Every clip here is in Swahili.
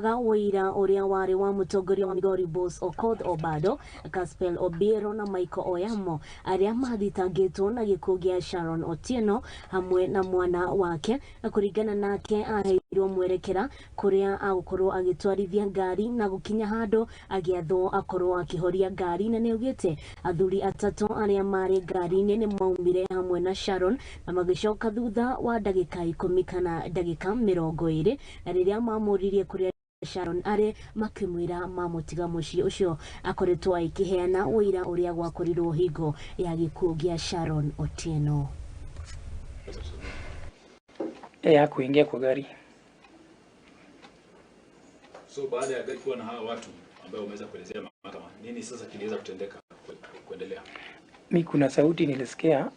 Akĩheanaga ũira ũrĩa warĩ wa mũtongoria wa Migori Boss Okoth Obado, Caspel Obiero na Michael Oyamo arĩa mathitangĩtwo na gĩkuũ gĩa Sharon Otieno hamwe na mwana wake. Kũringana nake aheirwo mwerekera kũrĩa agũkorwo agĩtwarithia ngari na gũkinya handũ agĩathwo akorwo akĩhoria ngari, na nĩaugĩte athuri atatũ arĩa marĩ ngari-inĩ nĩ maumire hamwe na Sharon na magĩcoka thutha wa ndagĩka 10 kana ndagĩka 20, na rĩrĩa mamũririe kũrĩa Sharon arĩ makĩmwĩra mamũtiga mũciĩ ũcio akoretwo akĩheana ũira ũrĩa gwakorirwo hingo ya gĩkuũ gĩa Sharon Otieno. Ya kuingia kwa gari. So baada ya gari kuwa na hawa watu ambao wameweza kuelezea mahakama, nini sasa kiliweza kutendeka kuendelea? Mi kuna sauti nilisikia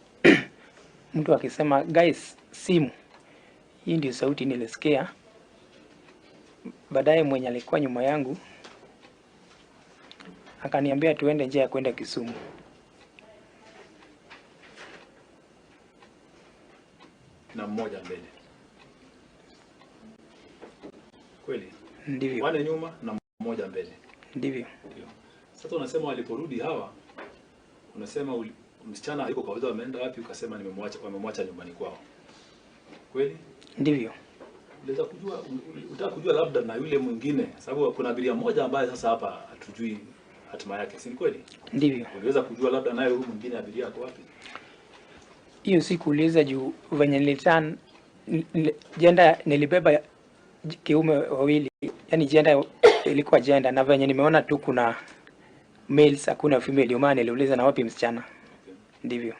mtu akisema guys simu. Hii ndio sauti nilisikia. Baadaye mwenye alikuwa nyuma yangu akaniambia tuende njia ya kwenda Kisumu. Na mmoja mbele. Kweli? Ndivyo. Wane nyuma na mmoja mbele. Ndivyo. Ndio. Sasa unasema waliporudi hawa, unasema msichana hayuko kawaida, wameenda wapi? Ukasema nimemwacha, wamemwacha nyumbani kwao. Kweli? Ndivyo. Unaweza kujua, unataka kujua labda na yule mwingine, sababu kuna abiria mmoja ambaye sasa hapa hatujui hatima yake, si kweli? Ndivyo. Uliweza kujua labda naye huyu mwingine abiria ako wapi? Hiyo sikuuliza juu venye nilitan jenda nilibeba kiume wawili, yani jenda ilikuwa jenda, na venye nimeona tu kuna males hakuna female, ndio maana niliuliza na wapi msichana. Okay. Ndivyo.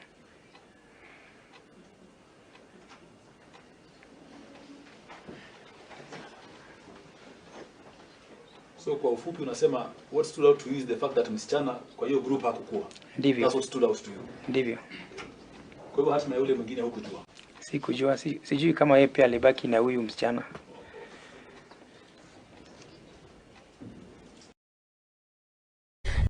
So kwa ufupi unasema what stood out to you is the fact that msichana kwa hiyo group hakukuwa. Ndivyo. That's what stood out to you. Ndivyo. Kwa hivyo hatima yule mwingine hukujua. Sikujua, sijui kama yeye pia alibaki na huyu msichana.